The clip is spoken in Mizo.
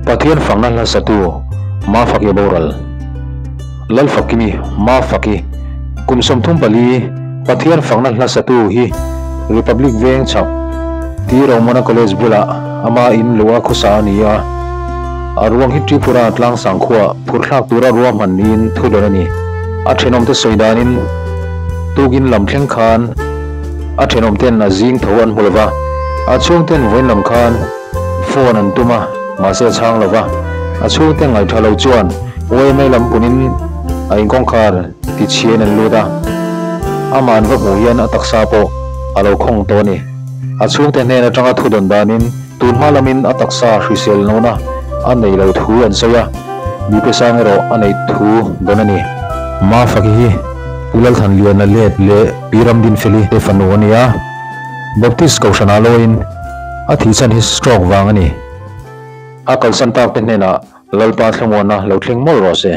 Pathian fakna hla satu Mafaki boral. Lalfakimi Mafaki kum 34 Pathian fakna hla satu hi Republic Veng chhak T Romana College bulah ama in luh a khawsa a ni a, a ruang hi Tripura tlangsang khuaa phurthlak tura ruahman niin thu dawn a ni. A thenawmte sawi danin tukin lam thleng khan a thenawmten a zing tho an hmu lova, a chhungten vawiin lam khan Phone an tum a, mahse a chhang lo va. A chhungte ngaihṭha lo chuan YMA lam punin a inkawngkhar tichhiain an lut a. Amah an va hmuh hian a taksa pawh a lo khawng tawh a ni. A chhungte hnen aṭanga thu dawn danin tun hma lamin a taksa hrisel lohna a nei lo thu an sawi a, mipe sang erawh a neih thu dawn a ni. Mafaki hi Pu Lalthanliana let leh Pi Ramdinfeli te fanu a ni a. Baptist Kohhranah lawiin a thihchhan hi stroke vang a ni. A kalsan tak te hnenah Lalpa thlamuanna lo thleng mawlh rawh se.